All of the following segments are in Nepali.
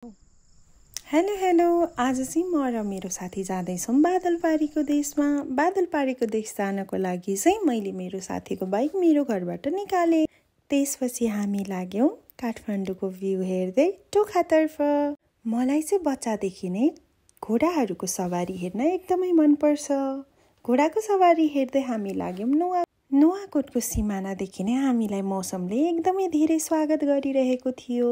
हेलो हेलो, आज चाहिँ म र मेरो साथी जाँदैछौँ बादलपारीको देशमा। बादलपारीको देश जानको लागि चाहिँ मैले मेरो साथीको बाइक मेरो घरबाट निकालेँ। त्यसपछि हामी लाग्यौँ काठमाडौँको भ्यू हेर्दै टोखातर्फ। मलाई चाहिँ बच्चादेखि नै घोडाहरूको सवारी हेर्न एकदमै मनपर्छ। घोडाको सवारी हेर्दै हामी लाग्यौँ नुवाकोटको सिमानादेखि नै हामीलाई मौसमले एकदमै धेरै स्वागत गरिरहेको थियो।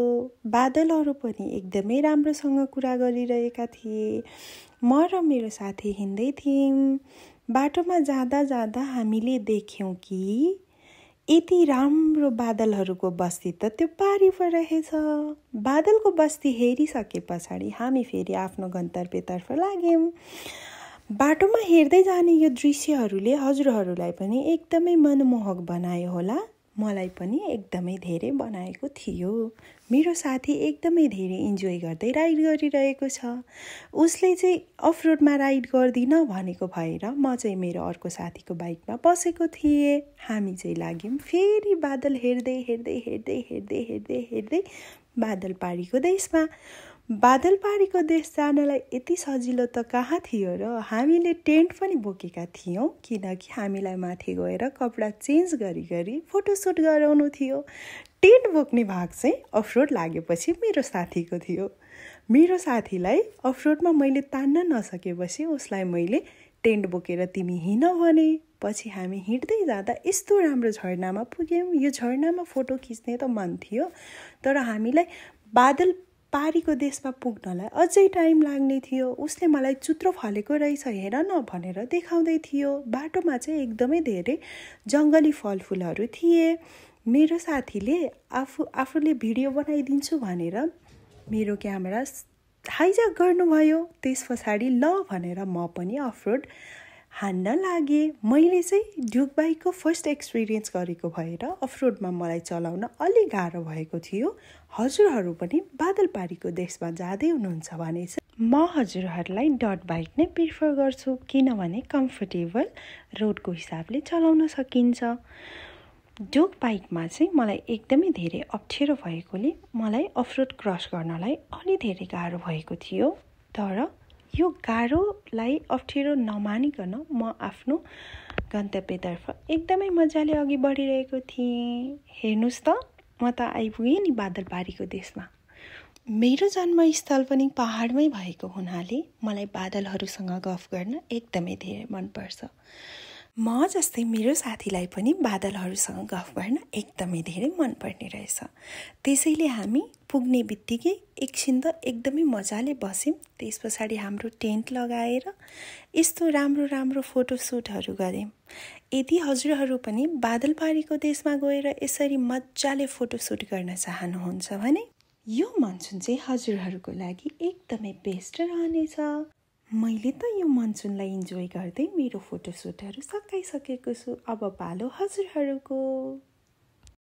बादलहरू पनि एकदमै राम्रोसँग कुरा गरिरहेका थिए। म र मेरो साथी हिँड्दै थियौँ। बाटोमा जाँदा जाँदा हामीले देख्यौँ कि यति राम्रो बादलहरूको बस्ती त त्यो पारी पो रहेछ। बादलको बस्ती हेरिसके पछाडि हामी फेरि आफ्नो गन्तव्यतर्फ लाग्यौँ। बाटोमा हेर्दै जाने यो दृश्यहरूले हजुरहरूलाई पनि एकदमै मनमोहक बनायो होला। मलाई पनि एकदमै धेरै बनाएको थियो। मेरो साथी एकदमै धेरै इन्जोय गर्दै राइड गरिरहेको छ। उसले चाहिँ अफ रोडमा राइड गर्दिनँ भनेको भएर म चाहिँ मेरो अर्को साथीको बाइकमा बसेको थिएँ। हामी चाहिँ लाग्यौँ फेरि बादल हेर्दै हेर्दै हेर्दै हेर्दै हेर्दै हेर्दै बादलपारीको देशमा। बादलपारीको देश जानलाई यति सजिलो त कहाँ थियो र। हामीले टेन्ट पनि बोकेका थियौँ किनकि हामीलाई माथि गएर कपडा चेन्ज गरी फोटोसुट गराउनु थियो। टेन्ट बोक्ने भाग चाहिँ अफरोड लागेपछि मेरो साथीको थियो। मेरो साथीलाई अफरोडमा मैले तान्न नसकेपछि उसलाई मैले टेन्ट बोकेर तिमी हिँड भने। पछि हामी हिँड्दै जाँदा यस्तो राम्रो झरनामा पुग्यौँ। यो झरनामा फोटो खिच्ने त मन थियो, तर हामीलाई बादलपारीको देशमा पुग्नलाई अझै टाइम लाग्ने थियो। उसले मलाई चुत्रो फलेको रहेछ हेर न भनेर देखाउँदै थियो। बाटोमा चाहिँ एकदमै धेरै जङ्गली फलफुलहरू थिए। मेरो साथीले आफूले भिडियो बनाइदिन्छु भनेर मेरो क्यामेरा हाइज्याक गर्नुभयो। त्यस पछाडि ल भनेर म पनि अफरोड हान्न लागेँ। मैले चाहिँ ड्युक बाइकको फर्स्ट एक्सपिरियन्स गरेको भएर अफरोडमा मलाई चलाउन अलि गाह्रो भएको थियो। हजुरहरू पनि बादलपारीको देशमा जाँदै हुनुहुन्छ भने चाहिँ म हजुरहरूलाई डट बाइक नै प्रिफर गर्छु, किनभने कम्फर्टेबल रोडको हिसाबले चलाउन सकिन्छ। ड्युक बाइकमा चाहिँ मलाई एकदमै धेरै अप्ठ्यारो भएकोले मलाई अफरोड क्रस गर्नलाई अलि धेरै गाह्रो भएको थियो। तर यो गाह्रोलाई अप्ठ्यारो नमानिकन म आफ्नो गन्तव्यतर्फ एकदमै मजाले अघि बढिरहेको थिएँ। हेर्नुहोस् त, म त आइपुगेँ नि बादलपारीको देशमा। मेरो जन्मस्थल पनि पहाडमै भएको हुनाले मलाई बादलहरूसँग गफ गर्न एकदमै धेरै मनपर्छ। म जस्तै मेरो साथीलाई पनि बादलहरूसँग गफ गर्न एकदमै धेरै मनपर्ने रहेछ। त्यसैले हामी पुग्ने बित्तिकै एकछिन त एकदमै मजाले बस्यौँ। त्यस पछाडि हाम्रो टेन्ट लगाएर यस्तो राम्रो राम्रो फोटोसुटहरू गऱ्यौँ। यदि हजुरहरू पनि बादलपारीको देशमा गएर यसरी मजाले फोटोसुट गर्न चाहनुहुन्छ भने यो मनसुन चाहिँ हजुरहरूको लागि एकदमै बेस्ट रहनेछ। मैले त यो मनसुनलाई इन्जोय गर्दै मेरो फोटोसुटहरू सकाइसकेको छु। अब पालो हजुरहरूको।